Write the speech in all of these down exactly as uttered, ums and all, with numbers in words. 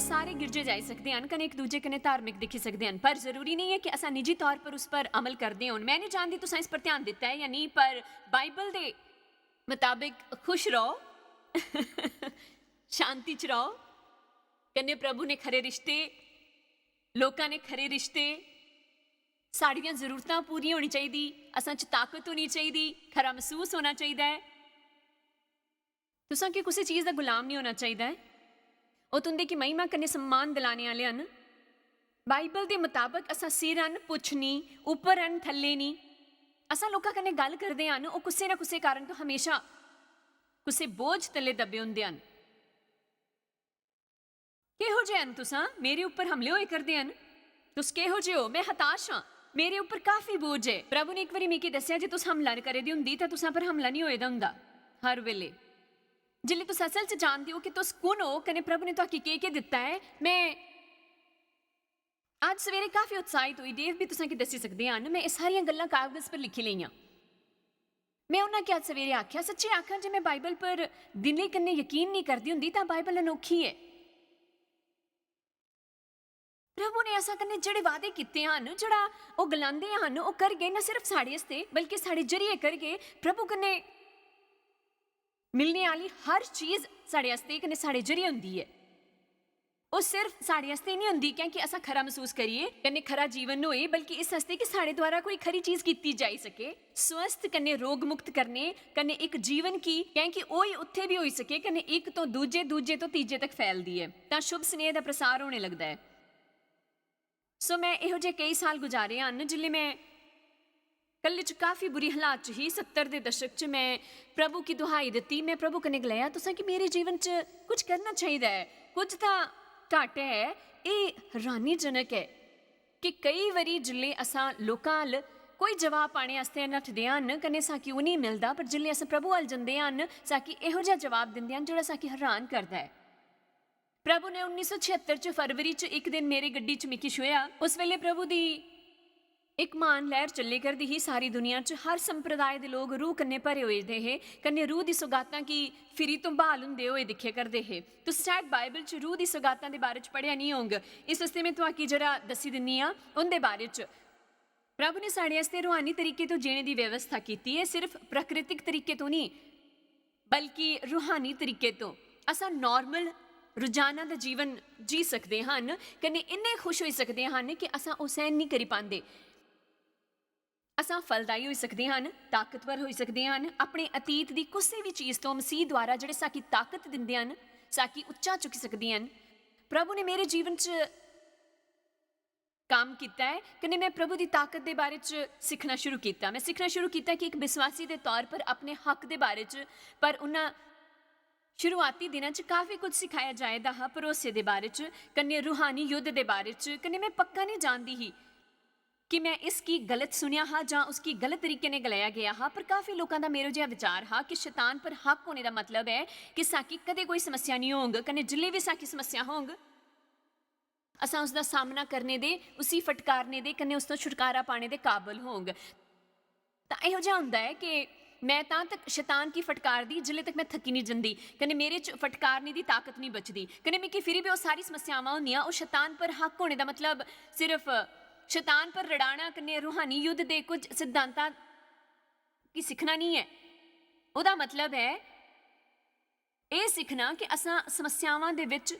सारे गिरजे जाई सकदे हन कन्नै इक दूजे कन्नै धार्मिक दिक्खी सकदे हन, पर जरूरी नेईं ऐ कि असां निजी तौर पर उस पर अमल करदे होन। में निं जानदी तुसां इस पर ध्यान दित्ता ऐ जां नेईं, पर बाइबल दे मताबक खुश रहो, शांति च रहो, कन्नै प्रभु ने खरे रिश्ते, लोकां ने खरे रिश्ते, साढ़ियां जरूरतां पूरियां होनी चाहिदी, असां च ताकत होनी चाहिदी, खरा मसूस होना चाहिदा ऐ। तुसां की कुसै चीज दा गुलाम निं होना चाहिदा ऐ। ओह् तुं'दे की महिमा कन्नै सम्मान दिलाने आह्ले हन। बाइबल दे मताबक असां सिर हन, पुच्छ निं, उप्पर हन, थल्ले निं। असां लोकां कन्नै गल्ल करदे हन, ओह् कुसै ना कुसै कारण तो हमेशा कुसै बोझ तले दबे होंदे हन। केहो जे हन तुसां? मेरे उप्पर हमले होए करदे हन। तुस केहो जे हो? में हताश हां। मेरे उप्पर काफी बोझ ऐ। प्रभु ने इक बारी मिगी दस्सेआ जे तुस हमला करे दे हुंदी तां तुसां पर हमला निं होए दा हुंदा हर बेले। जिसलै तुस असल च जानदे हो कि तुस कुण हो कन्नै प्रभु ने तुआकी केह्-केह् दित्ता ऐ, में अज्ज सवेरे काफी उत्साहित होई। देव भी तुसें गी दस्सी सकदे हन। में एह् सारियां गल्लां कागज पर लिखी लेइयां। में उन्हें क्या सवेरे आख्या, सच्चे आखां जे में बाइबल पर दिलै कन्नै यकीन नहीं करदी हुंदी तां बाइबल अनोखी ऐ। प्रभु ने असां कन्नै जेह्ड़े वादे कीते हन, जेह्ड़ा ओह् गलांदे हन, ओह् करगे, न सिर्फ साढ़े आस्तै बल्कि साढ़े जरिए करगे। प्रभु कन्नै मिलने आह्ली हर चीज साढ़े आस्तै कन्नै साढ़े जरिए होंदी ऐ। ओह् सिर्फ साढ़े आस्तै निं होंदी क्योंकि असां खरा मसूस करिए कन्नै खरा जीवन होए, बल्कि इस आस्तै कि साढ़े द्वारा कोई खरी चीज कीती जाई सके, स्वस्थ कन्नै रोग मुक्त करने कन्नै इक जीवन की, क्योंकि ओही उत्थे भी होई सके कन्नै इक तो दूजे, दूजे तो तीजे तक फैलदी ऐ, तां शुभ स्नेह दा प्रसार होने लगदा ऐ। सो में एहो जे केई साल गुजारे हन जिसलै में कल्ले च काफी बुरी हालात च ही। सत्तर दे दशक च में प्रभु की दुहाई दित्ती। में प्रभु कन्नै गलाया, "तुसें कि मेरे जीवन च कुछ करना चाहिदा ऐ, कुछ तां घाटा ऐ।" एह् हैरानीजनक ऐ कि केई बारी जिसलै असां लोकां अल कोई जवाब पाने आस्तै नठदे हन कन्नै साकी ओह् नेईं मिलदा, पर जिसलै अस प्रभु अल जंदे हन, साकी एहो जेहा जवाब दिंदे हन जेह्ड़ा साकी हैरान करदा ऐ। प्रभु ने उन्नी सौ छिहत्तर च फरवरी च इक दिन मेरे गड्डी च मिगी छुएआ। उस वेले प्रभु दी इक म्हान लैह्र चल्ले करदी ही। सारी दुनिया च हर संप्रदाय दे लोक रूह कन्नै भरे होए दे हे, कन्नै रूह दी सौगातां गी फिरी तो ब्हाल हुंदे होए दिक्खे करदे हे। तुस शायद बाइबल च रूह दी सौगातां दे बारे च पढ़ेआ निं होंग, इस आस्तै में तुआकी जरा दस्सी दिन्नी आं उं'दे बारे च। प्रभु ने साढ़े आस्तै रूहानी तरीके तो जीने दी व्यवस्था कीती ऐ, सिर्फ प्राकृतिक तरीके तो नहीं, बल्कि रूहानी तरीके तो। असां नॉर्मल रोजाना दा जीवन जी सकदे हन, कन्नै इन्ने खुश होई सकदे हन कि असां ओह् सैह्न निं करी पांदे। असां फलदाई होई सकदे हन, ताकतवर होई सकदे हन। अपने अतीत दी कुसै भी चीज तो मसीह द्वारा जेह्ड़े साकी ताकत दिंदे हन, साकी उच्चा चुकी सकदे हन। प्रभु ने मेरे जीवन च काम कीता ऐ, कन्नै में प्रभु दी ताकत दे बारे च सिक्खना शुरू कीता। में सिक्खना शुरू कीता कि इक विश्वासी दे तौर पर अपने हक दे बारे च, पर उन्ना शुरुआती दिनां च काफी कुछ सिखाया जाए दा हा भरोसे दे बारे च, कन्नै रूहानी युद्ध दे बारे च, कन्नै में पक्का निं जानदी ही कि में इसगी गलत सुनेआ हा जां उसगी गलत तरीके ने गलाया गेआ हा, पर काफी लोकां दा मेरो जेहा विचार हा कि शैतान पर हक होने दा मतलब ऐ कि साकी कदें कोई समस्या निं होंग, कन्नै जिल्लै बी साकी समस्या होंग, असां उसदा सामना करने दे, उसी फटकारने दे, कन्नै उस तो छुटकारा पाने दे काबल होंग। तां एहो जेहा हुंदा ऐ कि में तां तक शैतान गी फटकारदी जिल्लै तक में थक्की निं जंदी, कन्नै मेरे च फटकारने दी ताकत निं बचदी, कन्नै मिगी फिरी बी ओह् सारी समस्यावां होंदियां। ओह् शैतान पर हक होने दा मतलब सिर्फ शैतान पर रड़ाना कन्नै रूहानी युद्ध दे कुछ सिद्धांतां गी सिक्खना निं ऐ। ओह्दा मतलब ऐ एह् सिक्खना कि असां समस्यावां दे बिच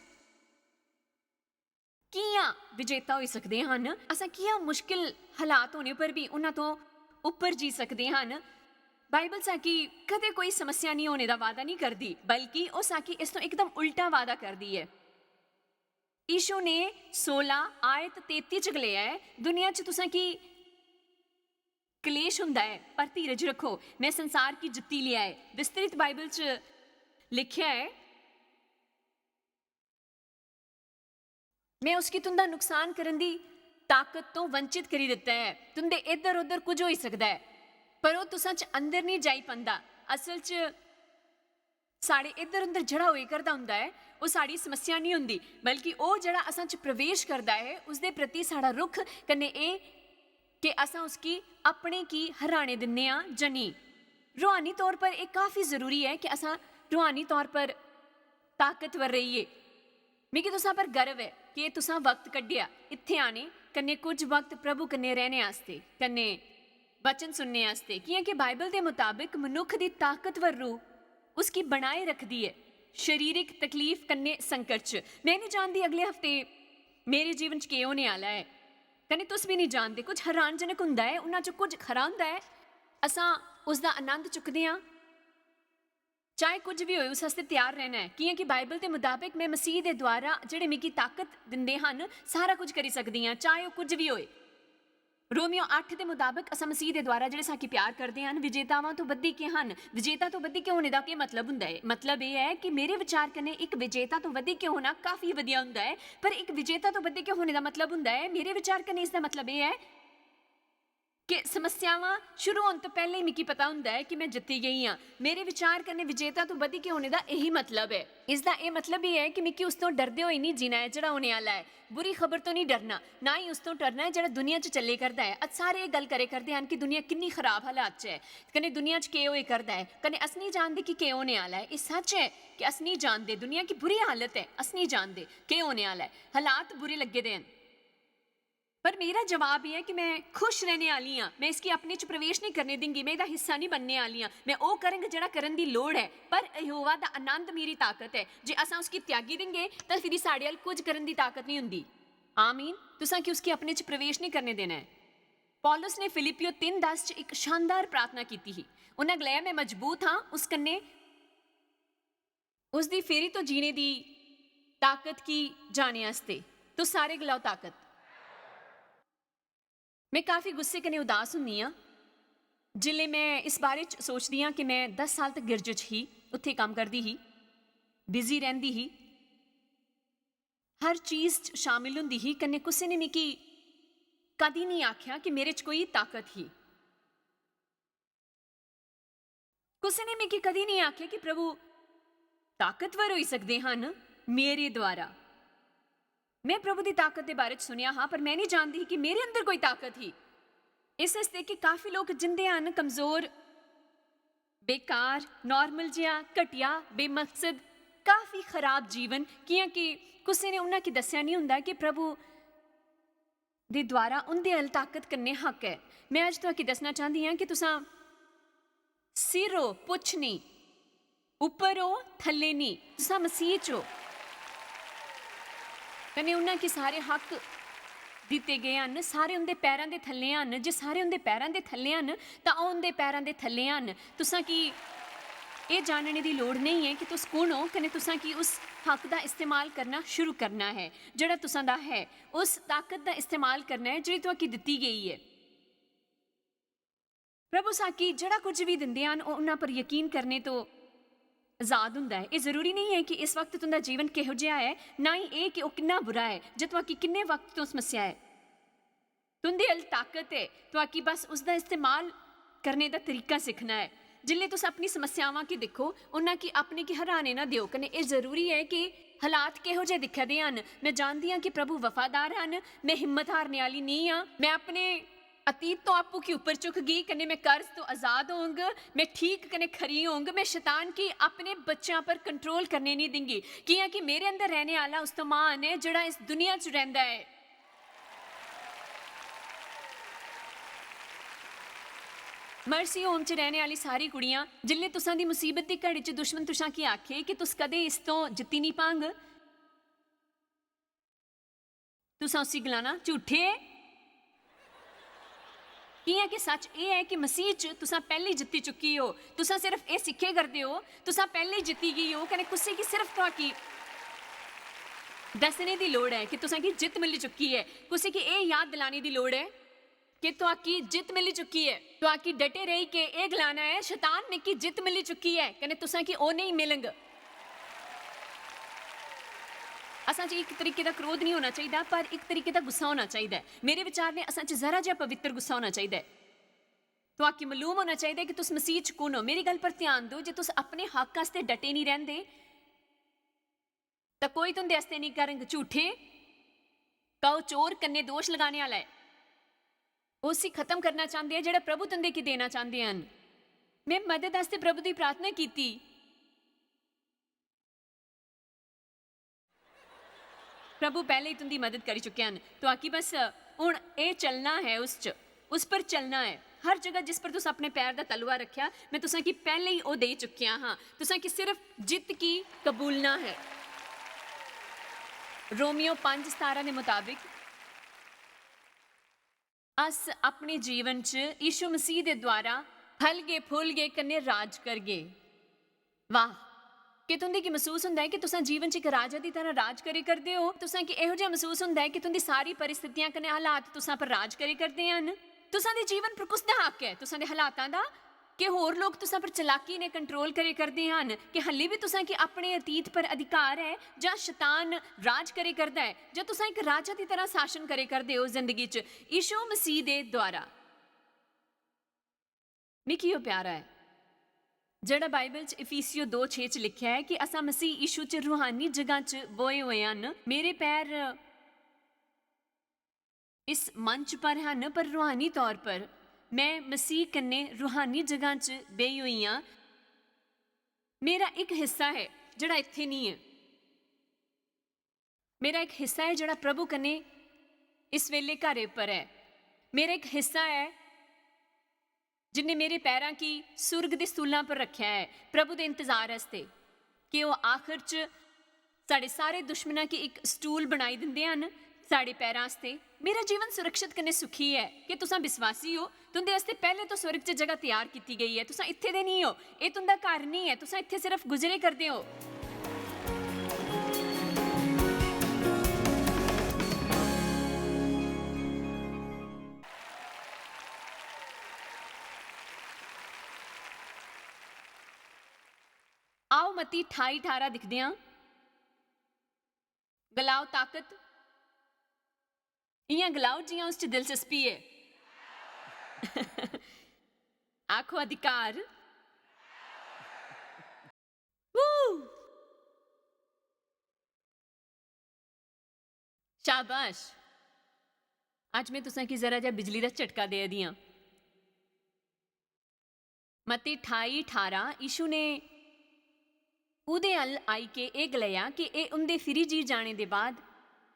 कि'यां विजेता होई सकदे हन, असां कि'यां मुश्किल हालात होने पर बी उन्हां तो उप्पर जी सकदे हन। बाइबल साकी कदें कोई समस्या निं होने दा वादा निं करदी, बल्कि ओह् साकी इस तो एकदम उल्टा वादा करदी ऐ। यीशु ने सोलां आयत तेती च गलाया ऐ, "दुनिया च तुसें की क्लेश हुंदा ऐ, पर धीरज रखो, में संसार की जित्ती लिया ऐ।" विस्तृत बाइबल च लिखेआ ऐ, "में उसकी तुं'दा नुकसान करन दी ताकत तो वंचित करी दित्ता ऐ।" तुं'दे इद्धर उद्धर कुछ होई सकदा ऐ, पर ओह् तुसां च अंदर निं जाई पांदा। असल च साढ़े इद्धर उद्धर जेह्ड़ा होई करदा हुंदा ऐ, ओह् साढ़ी समस्या निं हुंदी, बल्कि ओह् जेह्ड़ा असां च प्रवेश करदा ऐ, उसदे प्रति साढ़ा रुख कन्नै एह् कि असां उसगी अपने की हराने दिन्ने आं जां नेईं। रूहानी तौर पर एह् काफी जरूरी ऐ कि असां रूहानी तौर पर ताकतवर रहिए। मिगी तुसां पर गर्व ऐ कि तुसां वक्त कड्ढेआ इत्थै आने कन्नै, कुछ वक्त प्रभु कन्नै रैह्ने आस्तै, कन्नै वचन सुनने आस्तै, कि'यां कि बाइबल दे मताबक मनुक्ख दी ताकतवर रूह उसगी बनाए रखदी ऐ, शारीरिक तकलीफ कन्नै संकट च। में निं जानदी अगले हफ्ते मेरे जीवन च केह् होने आह्ला ऐ, कन्नै तुस बी निं जानदे। कुछ हैरानजनक होंदा ऐ, उन्हां च कुछ खरा होंदा ऐ, असां उसदा आनंद चुकदे आं। चाहे कुछ भी होए, उस आस्तै त्यार रहना ऐ, कि'यां कि बाइबल दे मताबक में मसीह दे द्वारा जेह्ड़े मिगी ताकत दिंदे हन, सारा कुछ करी सकदी आं, चाहे ओह् कुछ भी होए। रोमियो अट्ठ दे मताबक असां मसीह दे द्वारा जेह्ड़े साकी प्यार करदे हन, विजेतावां तो बधी के हन। विजेता तो बधी के होने दा केह् मतलब हुंदा ऐ? मतलब एह् ऐ कि मेरे विचार कन्नै इक विजेता तो बधी के होना काफी वधिया हुंदा ऐ, पर इक विजेता तो बधी के होने दा मतलब हुंदा ऐ, मेरे विचार कन्नै इसदा मतलब एह् ऐ कि समस्यावां शुरू होने तो पैह्लें ही मिगी पता हुंदा ऐ कि में जित्ती गेई आं। मेरे विचार कन्नै विजेता तो बधी के होने दा एही मतलब ऐ। इसदा एह् मतलब एह् ऐ कि मिगी उस तो डरदे होई निं जीना ऐ जेह्ड़ा होने आह्ला ऐ। बुरी खबर तो निं डरना, ना ही उस तो डरना ऐ जेह्ड़ा दुनिया च चल्ले करदा ऐ। अज्ज सारे एह् गल्ल करे करदे हन कि दुनिया किन्नी खराब हालात च ऐ, कन्नै दुनिया च केह् होए करदा ऐ, कन्नै अस निं जानदे कि केह् होने आह्ला ऐ। एह् सच्च ऐ कि अस निं जानदे, दुनिया की बुरी हालत ऐ, अस निं जानदे केह् होने आह्ला ऐ, हालात बुरे लग्गे दे हन। पर मेरा जवाब एह् ऐ कि में खुश रैह्ने आह्ली आं, में इसगी अपने च प्रवेश निं करने दिंगी, में एह्दा हिस्सा निं बनने आह्ली आं। में ओह् करंग जेह्ड़ा करन दी लोड़ ऐ, पर यहोवा दा आनंद मेरी ताकत ऐ। जे असां उसगी त्यागी दिंगे, तां फिरी साढ़े अल कुछ करन दी ताकत निं हुंदी। आमीन। तुसां की उसगी अपने च प्रवेश निं करने देना ऐ। पौलुस ने फिलिपियो तिन्न दस च इक शानदार प्रार्थना कीती ही। उन्नै गलाया, "में मजबूत हां, उस कन्नै उसदी फिरी तो जीने दी ताकत की जाने आस्तै।" तुस सारे गलाओ, "ताकत।" में काफी गुस्से कन्नै उदास हुन्नी आं जिसलै में इस बारे च सोचदी आं कि में दस साल तक गिरजे च ही, उत्थै कम्म करदी ही, बिजी रैंह्दी ही, हर चीज च शामिल हुंदी ही, कन्नै कुसै ने मिगी कदी निं आखेआ कि मेरे च कोई ताकत ही। कुसै ने मिगी कदी निं आखेआ कि प्रभु ताकतवर होई सकदे हन मेरे द्वारा। में प्रभु दी ताकत दे बारे च सुनेआ हा, पर में निं जानदी ही कि मेरे अंदर कोई ताकत ही। इस आस्तै कि काफी लोक जिंदे हन कमजोर, बेकार, नार्मल जेहा, घटिया, बेमकसद, काफी खराब जीवन, कि'यां कि कुसै ने उन्हां गी दस्सेआ निं हुंदा कि प्रभु दे द्वारा उंदे अल ताकत कन्नै हक ऐ। में अज्ज तुआकी दस्सना चांह्दी आं कि तुसां सिर ओ, पुच्छ निं, उप्पर ओ, थल्ले निं, तुसां मसीह च ओ। कन्नै उन्हां गी सारे हक दित्ते गे हन, सारे उंदे पैरां दे थल्ले हन। जे सारे उंदे पैरां दे थल्ले हन, तां ओह् उंदे पैरां दे थल्ले हन। तुसां की एह् जानने दी लोड़ नेईं ऐ कि तुस कु'न ओ, कन्नै तुसां की उस हक दा इस्तेमाल करना शुरू करना ऐ, जेह्ड़ा तुसां दा ऐ। उस ताकत दा इस्तेमाल करना ऐ जेह्ड़ी तुआकी दित्ती गेई ऐ। प्रभु साकी जेह्ड़ा कुछ बी दिंदे हन, ओह् उन्हां पर यकीन करने तो आजाद हुंदा ऐ। एह् जरूरी नेईं ऐ कि इस वक्त तुंदा जीवन किहो जेहा ऐ, ना ही एह् कि ओह् किन्ना बुरा ऐ, जां तुआकी किन्ने वक्त तो समस्या ऐ। तुंदे अल ताकत ऐ, तुआकी बस उसदा इस्तेमाल करने दा तरीका सिक्खना ऐ। जिसलै तुस अपनी समस्यावां गी दिक्खो, उन्हां गी अपने गी हराने ना देओ। कन्नै एह् जरूरी ऐ कि हालात किहो जेह् दिक्खा दे हन। में जानदी आं कि प्रभु वफादार हन, में हिम्मत हारने आह्ली नेईं आं। में अपने अतीत तो आपूं गी उप्पर चुकगी, कन्नै में कर्ज तो आजाद होंग, में ठीक कन्नै खरी होंग। में शैतान गी अपने बच्चें पर कंट्रोल करने नेईं दिंगी, कि'यां कि मेरे अंदर रैह्ने आह्ला उस तो म्हान ऐ जेह्ड़ा इस दुनिया च रैंह्दा ऐ। मर्सी होम च रैह्ने आह्ली सारी कुड़ियां, जिसलै तुसां दी मुसीबत दी घड़ी च दुश्मन तुसां गी आखे कि तुस कदें इस तो जित्ती निं पांग, तुसां उसी गलाना, "झूठे।" कि'यां कि सच एह् ऐ कि मसीह च तुसां पैह्लें जित्ती चुकी ओ। तुसां सिर्फ एह् सिक्खे करदे ओ, तुसां पैह्लें जित्ती गे ओ, कन्नै कुसै गी सिर्फ तुआकी दस्सने दी लोड़ ऐ कि तुसां गी जित्त मिली चुकी ऐ। कुसै गी एह् याद दिलाने दी लोड़ ऐ कि तुआकी जित्त मिली चुकी ऐ। तुआकी डटे रेही के एह् गलाना ऐ, "शैतान, मिगी जित्त मिली चुकी ऐ," कन्नै तुसां गी ओह् नेईं मिलग। असां च इक तरीके दा क्रोध निं होना चाहिदा, पर इक तरीके दा गुस्सा होना चाहिदा ऐ। मेरे विचार ने असां च जरा जिहा पवित्र गुस्सा होना चाहिदा ऐ। तुआकी मालूम होना चाहिदा ऐ कि तुस मसीह च कु'न ओ। मेरी गल्ल पर ध्यान देओ, जे तुस अपने हक आस्तै डटे निं रैंह्दे, तां कोई तुं'दे आस्तै निं करंग। झूठे, कहो चोर कन्नै दोश लगाने आह्ला ऐ। ओह् उसी खत्म करना चांह्दे ऐ जेह्ड़ा प्रभु तुं'दे गी देना चांह्दे हन। में मदद आस्तै प्रभु दी प्रार्थना कीती। प्रभु पैह्ले ही तुं'दी मदद करी चुके हन। तुआकी बस हुन एह् चलना ऐ, उस च, उस पर चलना ऐ। हर जगह जिस पर तुस अपने पैर दा तलवा रखेआ, मैं तुसां की पैह्ले ही ओह् देई चुकेआ हां। तुसां की सिर्फ जित्त की कबूलना ऐ। रोमियो पंज सतारां दे मुताबिक अस अपने जीवन च यीशु मसीह दे द्वारा फलगे, फुलगे कन्नै राज करगे। वाह! क्या तुं'दे गी मसूस होंदा ऐ कि तुसां जीवन च इक राजा दी तरह राज करै करदे ओ? तुसां गी एहो जेहा मसूस होंदा ऐ कि तुं'दी सारी परिस्थितियां कन्नै हालात तुसां पर राज करै करदे हन? तुसां दे जीवन पर कुस दा हक ऐ? तुसां दे हालातां दा? कि होर लोक तुसां पर चलाकी नै कंट्रोल करै करदे हन? कि हल्ली बी तुसां गी अपने अतीत पर अधिकार ऐ, जां शतान राज करै करदा ऐ, जां तुसां इक राजा दी तरह शासन करै करदे ओ जिंदगी च यीशु मसीह दे द्वारा? मिगी ओह् प्यारा ऐ, जेह्ड़ा बाइबल च इफिसियो दो छे च लिखेआ ऐ कि असां मसीह यीशु च रूहानी जगह च बोए होए हन। मेरे पैर इस मंच पर हन, पर रूहानी तौर पर मैं मसीह कन्नै रूहानी जगह च बेही होई आं। मेरा इक हिस्सा ऐ जेह्ड़ा इत्थै निं ऐ। मेरा इक हिस्सा ऐ जेह्ड़ा प्रभु कन्नै इस वेले घरै पर ऐ। मेरा इक हिस्सा ऐ जिन्ने मेरे पैरां गी सुर्ग दे स्टूलां पर रखेआ ऐ, प्रभु दे इंतजार आस्तै, कि ओह् आखर च साढ़े सारे दुश्मनां गी इक स्टूल बनाई दिंदे हन साढ़े पैरां आस्तै। मेरा जीवन सुरक्षित कन्नै सुखी ऐ। कि तुसां विश्वासी ओ? तुं'दे आस्तै पैह्लें तो स्वर्ग च जगह त्यार कीती गई ऐ। तुसां इत्थै दे निं ओ, एह् तुं'दा घर निं ऐ। तुसां इत्थै सिर्फ गुजरे करदे ओ। आओ, मत्ती ठाई ठारां दिखदे आं। गलाओ, ताकत। इ'यां गलाओ जि'यां उस च दिलचस्पी ऐ। आखो, अधिकार। Woo! शाबाश। अज्ज में तुसें गी जरा जेहा बिजली दा झटका देआ दी आं। मत्ती ठाई ठारां, यीशु ने उदे अल आई के एह गलाया कि एह उंदे फिरी जी जाने दे बाद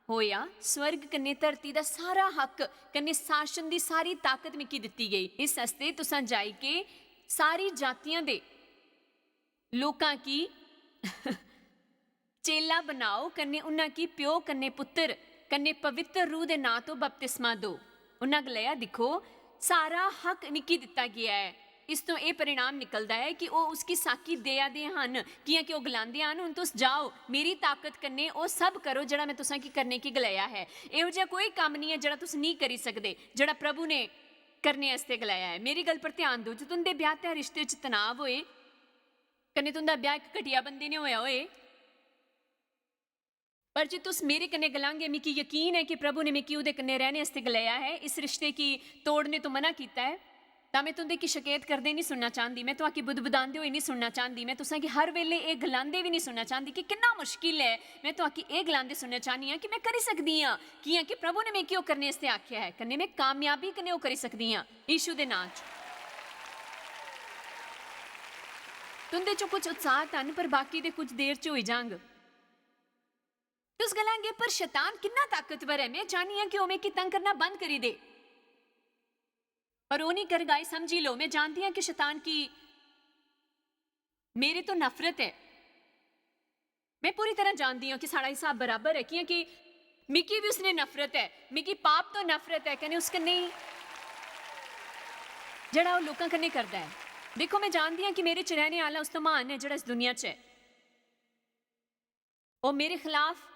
होया। स्वर्ग कन्ने धरती दा सारा हक कन्ने शासन दी सारी ताकत मिगी दिती गई। इस आस्ते तुसां जाई के सारी जातियां दे लोकां की चेला बनाओ कन्ने उन्हां की प्यो कन्ने पुत्तर कन्ने पवित्र रूह दे नां तो बपतिस्मा दो। उन्हां गलाया, दिखो, सारा हक मिगी दिता गया ऐ। इस तो एह परिणाम निकलदा ऐ कि ओह उसकी साकी देआ दे हन, कियां कि ओह गलांदे हन, हुन तुस जाओ, मेरी ताकत कन्ने ओह सब करो जेड़ा मैं तुसां की करने की गलाया है। एहो जेहा कोई कम्म नहीं ऐ जेड़ा तुस नहीं करी सकदे, जेड़ा प्रभु ने करने आस्ते गलाया ऐ। मेरी गल पर ध्यान दो, जो तुंदे ब्याह ते रिश्ते च तनाव होए, कन्ने तुंदा ब्याह इक घटिया बंदे ने होया होए, पर जे तुस मेरे कन्ने गलांगे, मिगी यकीन ऐ कि प्रभु ने मिगी ओहदे कन्ने रहने आस्ते गलाया ऐ, इस रिश्ते गी तोड़ने तो मना कीता ऐ, तां मैं तुंदे गी शकैत करदे नहीं सुनना चाहंदी, मैं तुआकी बुदबुदांदे होए नहीं सुनना चाहंदी, मैं तुसां गी हर वेले एह गलांदे भी नहीं सुनना चाहंदी कि किन्ना मुश्किल ऐ। मैं तुआकी एह गलांदे सुनना चाहनी आं कि मैं करी सकदी आं, कियां कि प्रभु ने मिगी ओह करने आस्ते आख्या ऐ, कन्ने मैं कामयाबी कन्ने ओह करी सकदी आं यीशु दे नां च। तुंदे च कुछ उत्साहत हन, पर बाकी दे कुछ देर च होई जांग। तुस गलांगे, "पर शैतान किन्ना ताकतवर ऐ, मैं चाहनी आं कि ओह मिगी तंग करना बंद करी दे।" पर ओह नहीं करगा, एह समझी लो, मैं जानदी आं कि शैतान की मेरे तो नफरत ऐ। मैं पूरी तरह जानदी आं कि साढ़ा हिसाब बराबर ऐ, कियां कि मिगी भी उसने नफरत ऐ, मिगी पाप तो नफरत ऐ, कन्ने उस कन्ने ही जेड़ा ओह लोकां कन्ने करदा ऐ। देखो, मैं जानदी आं कि मेरे च रहने आला उस तो महान ऐ जेड़ा इस दुनिया च ऐ। ओह मेरे खिलाफ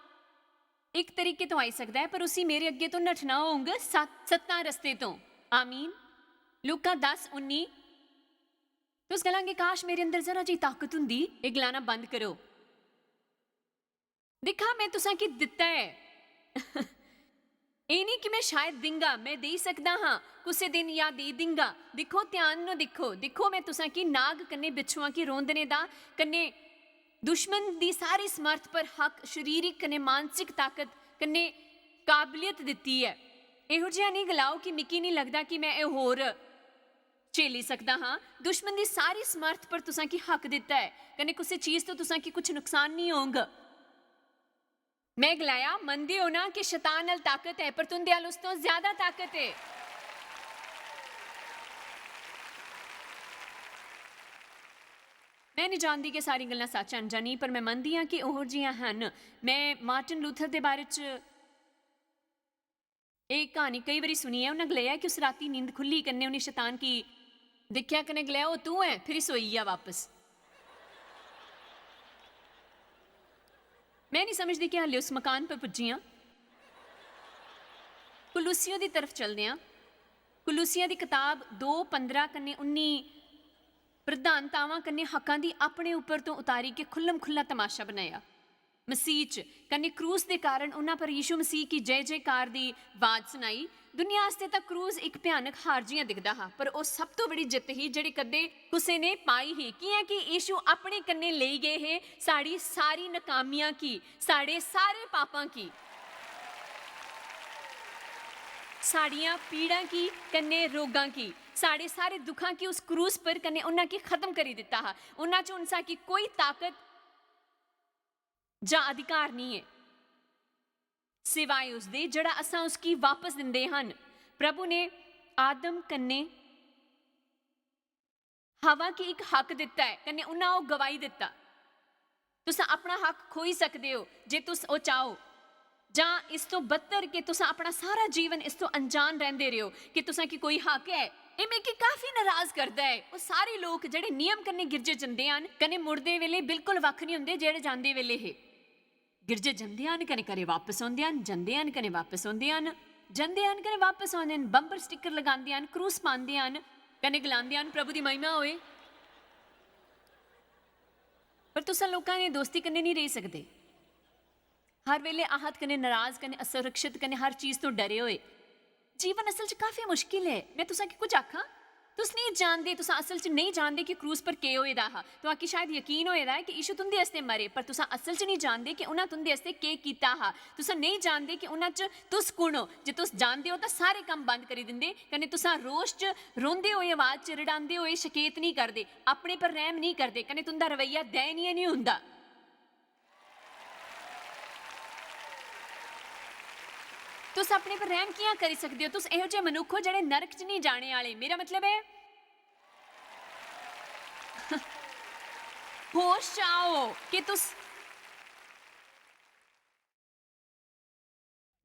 इक तरीके तो आई सकदा ऐ, पर उसी मेरे अग्गे तो नठना होंग सत-, सत्तां रस्ते तो। आमीन। लूका दस उन्नी। तुस गलांगे, "काश, मेरे अंदर जरा जी ताकत हुंदी।" एह गलाना बंद करो। दिक्खा, मैं तुसां गी दित्ता ऐ। एह नहीं कि मैं शायद दिंगा, मैं देई सकदा हां कुसै दिन या देई दिंगा। दिक्खो, ध्यान न दिक्खो, दिक्खो, मैं तुसां गी नाग कन्ने बिच्छुआं गी रोंदने दा, कन्ने दुश्मन दी सारी समर्थ पर हक, शारीरिक कन्ने मानसिक ताकत कन्ने काबलियत दित्ती ऐ। एहो जेहा नहीं गलाओ कि मिगी नहीं लगदा कि मैं एह होर झेली सकदा हां। दुश्मन दी सारी समर्थ पर तुसां गी हक दित्ता ऐ, कन्ने कुसै चीज तो तुसां गी कुछ नुकसान नहीं होंग। में गलाया, "मनदे ओ ना कि शतान अल ताकत ऐ, पर तुंदे अल उस तों ज्यादा ताकत ऐ।" में निं जानदी कि सारी गल्लां सच्च हन जां नेईं, पर में मनदी आं कि ओहो जियां हन। में मार्टिन लूथर दे बारे च एह् क्हानी केई बारी सुनी ऐ। उन्नै गलाया कि उस राती नींद खु'ल्ली कन्नै उ'नें शतान गी दिक्खेआ कन्नै गलाया, "ओह् तूं ऐ?" फिरी सोई गेआ बापस। में निं समझदी कि हाले उस मकान पर पुज्जी आं। कुलूसियों दी तरफ चलदे आं। कुलूसियों दी कताब दो पंदरां कन्नै उन्नी प्रधानतावां कन्नै हक्कां दी अपने उप्पर तों उतारी के खु'ल्लम-खु'ल्ला तमाशा बनाया। मसीह च कन्नै क्रूस दे कारण उन्हां पर यीशु मसीह की जय-जयकार दी वाज सुनाई। दुनिया आस्तै तां क्रूस इक भयानक हार जि'यां दिखदा हा, पर ओह् सब तों बड़ी जित्त ही जेह्ड़ी कदें कुसै ने पाई ही, कि'यां कि यीशु अपने कन्नै लेई गे हे साढ़ी सारी नकामियां की, साढ़े सारे पापां की, साढ़ियां पीड़ां की, कन्नै रोगां की, साढ़े सारे दुखां की उस क्रूस पर कन्नै उन्हां की खत्म करी दित्ता हा। उन्हां च उन्हां की कोई ताकत जां अधिकार निं ऐ, सिवाए उसदे जेह्ड़ा असां उसगी वापस दिंदे हन। प्रभु ने आदम कन्नै हवा गी इक हक दित्ता ऐ, कन्नै उन्हां ओह् गवाही दित्ता। तुस अपना हक खोई सकदे ओ जे तुस ओह् चाहो, जां इस तों बदतर कि तुस अपना सारा जीवन इस तों अनजान रैंह्दे रहो कि तुसां की कोई हक ऐ। एह् मिगी काफी नराज करदा ऐ। ओह् सारे लोक जेह्ड़े नियम कन्नै गिरजे जंदे हन, कन्नै मुड़दे वेले बिल्कुल वक्ख निं होंदे जेह्ड़े जांदे वेले हे। गिरजे जंदे हन, कन्नै घरै बापस औंदे हन, जंदे हन, कन्नै बापस औंदे हन, जंदे हन, कन्नै बापस औंदे हन, बम्पर स्टिकर लगांदे हन, क्रूस पांदे हन, कन्नै गलांदे हन, "प्रभु दी महिमा होए।" पर तुस लोकां ने दोस्ती कन्नै निं रेही सकदे। हर वेले आहत कन्नै, नराज कन्नै, असुरक्षित कन्नै, हर चीज तों डरे होए। जीवन असल च काफी मुश्किल ऐ। में तुसां गी कुछ आखां, तुस नेईं जानदे, तुस असल च नेईं जानदे कि क्रूस पर केह् होए दा हा। तुआं गी शायद यकीन होए दा ऐ कि यीशु तुं'दे आस्तै मरे, पर तुस असल च नेईं जानदे कि उन्हां तुं'दे आस्तै केह् कीता हा। तुस नेईं जानदे कि उन्हां च तुस कु'न ओ। जे तुस जानदे ओ, तां सारे कम्म बंद करी दिंदे, कन्नै तुस रोष च रोंदे होए, आवाज च रड़ांदे होए शकैत नेईं करदे, अपने पर रैह्म नेईं करदे, कन्नै तुं'दा रवैया दयनीय नेईं होंदा। तुस अपने पर रैह्म कि'यां करी सकदे ओ? तुस एहो जेह् मनुक्ख ओ जेह्ड़े नरक च नेईं जाने आह्ले। मेरा मतलब ऐ, होश च आओ कि तुस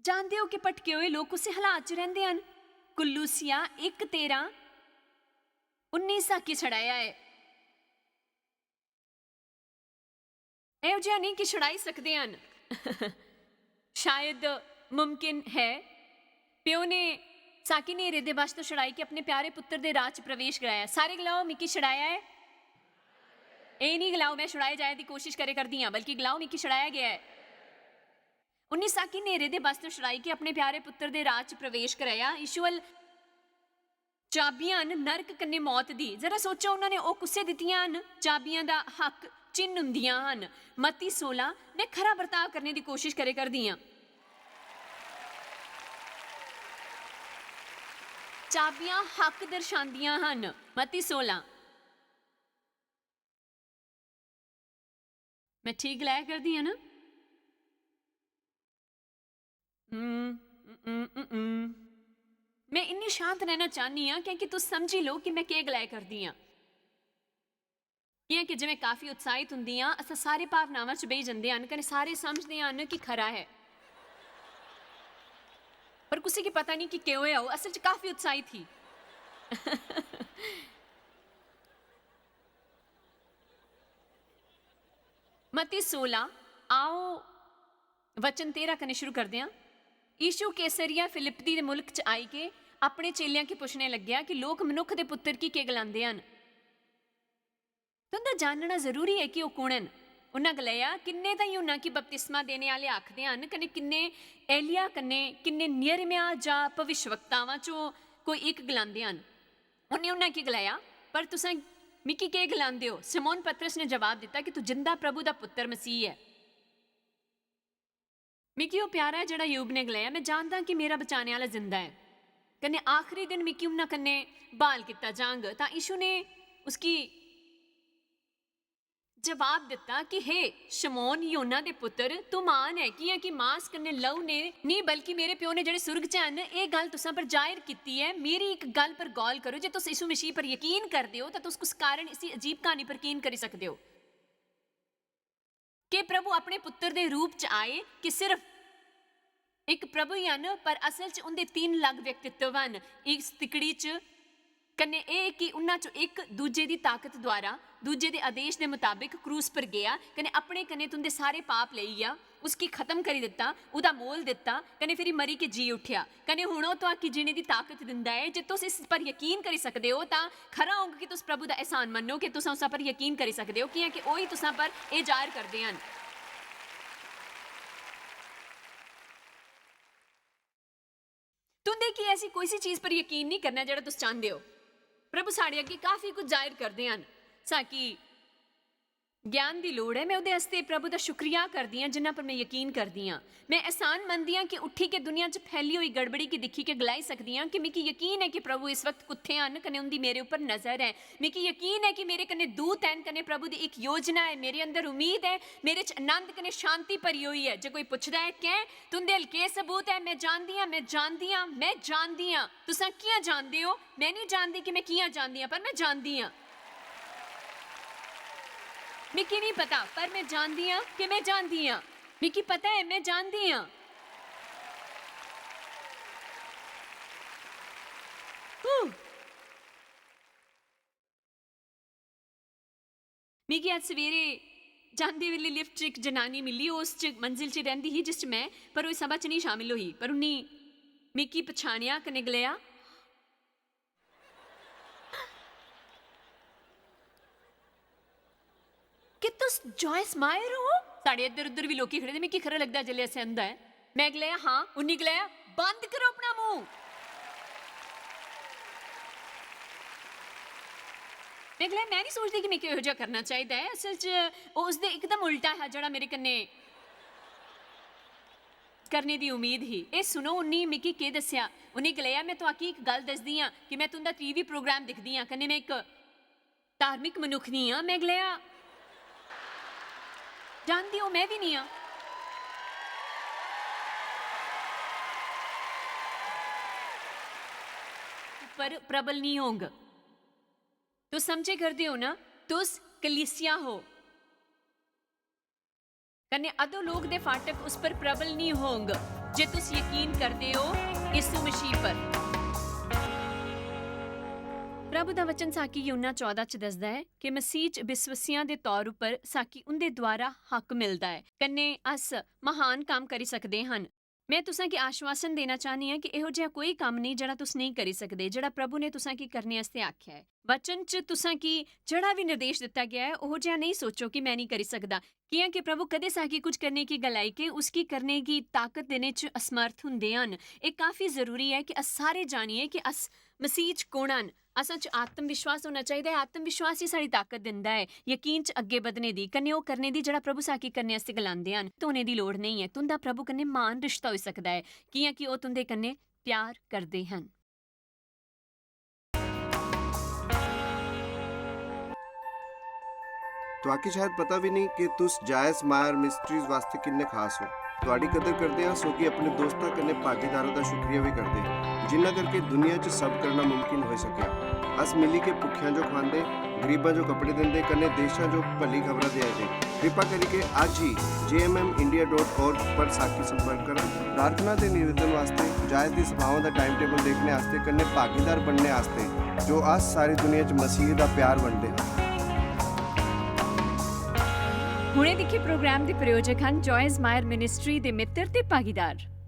जानदे ओ कि भटके होए लोक कुसै हालात च रैंह्दे हन। कुलूसिया इक तेरां उन्नी साकी छड़ाया ऐ। एहो जेहा नेईं कि छड़ाई सकदे हन। शायद मुमकिन है। प्यो ने साकी न्हेरे दे वश तो छड़ाई के अपने प्यारे पुत्र दे राज च प्रवेश कराया। सारे गलाओ, "मिगी छड़ाया ऐ।" एह् निं गलाओ, "में छड़ाए जाए दी कोशिश करे करदी आं," बल्कि गलाओ, "मिगी छड़ाया गेआ ऐ।" उन्नी साकी न्हेरे दे वश तो छड़ाई के अपने प्यारे पुत्र दे राज च प्रवेश कराया। यीशु अल चाबियां न नरक कन्नै मौत दी। जरा सोचो, उन्होंने ओह् कुसै दित्तियां न? चाबियां दा हक चिन्ह हुंदियां हन। मत्ती सोलां, "में खरा बर्ताव करने दी कोशिश करे करदी आं।" चाबियां हक दर्शांदियां हन। मत्ती सोलां। में ठीक गलाया करदी आं ना? हम्म, हम्म, हम्म, हम्म। में इन्नी शांत रहना चाहनी आं क्योंकि तुस समझी लो कि में केह् गलाया करदी आं। कि'यां कि जे में काफी उत्साहित हुंदी आं, असां सारे भावनावां च बेही जंदे हन कन्नै सारे समझदे हन कि खरा ऐ। पर कुसै गी पता निं कि केह् होएआ, ओह् असल च काफी उत्साहित ही। मत्ती सोलां, आओ वचन तेरां कन्नै शुरू करदे आं। यीशु कैसरिया फिलिप्पी दे मुल्क च आई के अपने चेलेआं गी पुच्छने लग्गेआ कि लोक मनुक्ख दे पुत्तर गी केह् गलांदे हन? तुं'दा जानना जरूरी ऐ कि ओह् कु'न न। उन्हां गलाया, "किन्ने तां यूहन्ना गी बपतिस्मा देने आह्ले आखदे हन, कन्नै किन्ने एलिया, कन्नै किन्ने यिर्मयाह जां भविष्यवक्तावां चों कोई इक गलांदे हन।" उन्हें उन्हां गी गलाया, "पर तुसें मिगी केह् गलांदे ओ?" शमौन पतरस ने जवाब दित्ता कि तू जिंदा प्रभु दा पुत्तर मसीह ऐ। मिगी ओह् प्यारा ऐ जेह्ड़ा यूब ने गलाया, "में जानदा कि मेरा बचाने आह्ला जिंदा ऐ, कन्नै आखरी दिन मिगी उन्हां कन्नै ब्हाल कीता जांग।" तां यीशु ने उसगी जवाब दित्ता कि हे शमौन योना दे पुत्तर, तू म्हान ऐ, कि'यां कि मांस कन्नै लहू ने नेईं, बल्कि मेरे प्यो ने जेह्ड़े सुर्ग च हैन, एह् गल्ल तुसां पर जाहिर कीती ऐ। मेरी इक गल्ल पर गौर करो, जे तुस यीशु मसीह पर यकीन करदे ओ, तां तुस कुस कारण इसी अजीब क्हानी पर यकीन करी सकदे ओ? कि प्रभु अपने पुत्तर दे रूप च आए, कि सिर्फ इक प्रभु ही हन, पर असल च उंदे तीन अलग व्यक्तित्व हन। इस तिकड़ी च कन्नै एह् कि उन्हां चों इक दूजे दी ताकत द्वारा, दूजे दे आदेश दे मुताबिक क्रूस पर गेआ, कन्नै अपने कन्नै तुंदे सारे पाप लेई गेआ, उसगी खत्म करी दित्ता, ओह्दा मोल दित्ता, कन्नै फिरी मरी के जी उठेआ। कन्नै हुन ओह् तुआकी जीने दी ताकत दिंदा ऐ। जे तुस इस पर यकीन करी सकदे ओ, तां खरा होग कि तुस प्रभु दा एहसान मन्नो कि तुस उस पर यकीन करी सकदे ओ, कि'यां कि ओही तुसां पर एह् जाहिर करदे हन। तुंदे की ऐसी कोई सी चीज पर यकीन नहीं करना जेह्ड़ा तुस चांह्दे ओ। प्रभु साढ़े अग्गें काफी कुछ जाहिर करदे हन। साकी ज्ञान दी लोड़ ऐ। में ओह्दे आस्तै प्रभु दा शुक्रिया करदी आं, जिन्ना पर में यकीन करदी आं। में एहसान मनदी आं कि उट्ठी के दुनिया च फैली होई गड़बड़ी गी दिक्खी के गलाई सकदी आं कि मिगी यकीन ऐ कि प्रभु इस वक्त कुत्थै हन, कन्नै उं'दी मेरे उप्पर नजर ऐ। मिगी यकीन ऐ कि मेरे कन्नै दूत हैन, कन्नै प्रभु दी इक योजना ऐ। मेरे अंदर उम्मीद ऐ, मेरे च आनंद कन्नै शांति भरी होई ऐ। जे कोई पुछदा ऐ, "कैं?" तुं'दे अल केह् सबूत ऐ? में जानदी आं, में जानदी आं, में जानदी आं। तुसां कि'यां जानदे ओ? में निं जानदी कि में कि'यां जानदी आं, पर में जानदी आं। मिगी निं पता, पर में जानदी आं कि में जानदी आं। मिगी पता ऐ, में जानदी आं। हू। मिगी अज्ज सवेरे जांदे बेल्लै लिफ्ट च इक जनानी मिली। ओह् उस च, मंजिल च रैंह्दी ही जिस च में, पर ओह् इस सभा च निं शामिल होई। पर उन्नी मिगी पछानेआ कन्नै गलाया, "क्या तुस जॉयस मायर ओ?" साढ़े इद्धर उद्धर बी लोकी खड़े दे, मिगी खरा लगदा जिसलै ऐसा होंदा ऐ। में गलाया, "हां।" उन्नी गलाया, "बंद करो अपना मूंह।" में गलाया, "में नहीं सोचदी कि मिगी एहो जेहा करना चाहिदा ऐ।" असल च ओह् उसदे इकदम उल्टा हा जेह्ड़ा मेरे कन्नै करने दी उम्मीद ही। एह् सुनो, उन्नी मिगी केह् दस्सेआ। उन्नी गलाया, "में तुआकी इक गल्ल दसदी आं कि में तुं'दा टीवी प्रोग्राम दिखदी आं, कन्नै में इक धार्मिक मनुक्ख निं आं।" में गलाया, "जानदी ओ, में बी निं आं।" पर प्रबल निं होंग। तुस समझे करदे ओ ना, तुस कलीसिया हो। कन्नै अधोलोक दे फाटक उस पर प्रबल निं होंग, जे तुस यकीन करदे ओ यीशु मसीह पर। प्रभु दा वचन साकी यूहन्ना चौदां च दसदा ऐ कि मसीह च विश्वसियां दे तौर उप्पर साकी उं'दे द्वारा हक मिलदा ऐ, कन्नै अस महान कम्म करी सकदे हन। में तुसां गी आश्वासन देना चाह्न्नी आं कि एहो जेहा कोई कम्म नेईं जेह्ड़ा तुस नेईं करी सकदे, जेह्ड़ा प्रभु ने तुसां गी करने आस्तै आखेआ ऐ। वचन च तुसां गी जेह्ड़ा बी निर्देश दित्ता गेआ ऐ, ओहो जेहा नेईं सोचो कि में नेईं करी सकदा, कि'यां कि प्रभु कदें सां गी कुछ करने की गलाई के उसगी करने की ताकत देने च असमर्थ हुंदे हन। एह् काफी जरूरी ऐ कि अस सारे जानिये कि अस मसीह च कु'न हन। असां च आत्मविश्वास होना चाहिदा ऐ। आत्मविश्वास ही साढ़ी ताकत दिंदा ऐ यकीन च अग्गें बधने दी, कन्नै ओह् करने दी जेह्ड़ा प्रभु सां गी करने आस्तै गलांदे हन। धोने दी लोड़ नेईं ऐ। तुं'दा प्रभु कन्नै म्हान रिश्ता होई सकदा ऐ, कि'यां कि ओह् तुं'दे कन्नै प्यार करदे हन। तुआकी शायद पता भी नहीं कि तुस जायस मायर मिस्ट्रीज वास्तै किन्ने खास ओ। तुआडी कदर करदे आं, सो कि अपने दोस्तां कन्नै भागीदारां दा शुक्रिया भी करदे, जिन्ना करके दुनिया च सब करना मुमकिन होई सकेआ। अस मिली के भुक्खेआं जो खुआंदे, गरीबां जो कपड़े दिंदे, कन्नै देशां जो भली खबरां देआ दे। कृपा करियै अज्ज ही J M M India dot org पर साकी संपर्क करा। प्रार्थना ते निवेदन वास्तै, जायस दी सभावां दा टाइम टेबल देखने आस्तै, कन्नै भागीदार बनने आस्तै, जो अस सारी दुनिया च मसीह दा प्यार बंडदे हां। हुणे दिक्खे प्रोग्राम दे प्रायोजक हन जॉयस मायर मिनिस्ट्री दे मित्र ते भागीदार।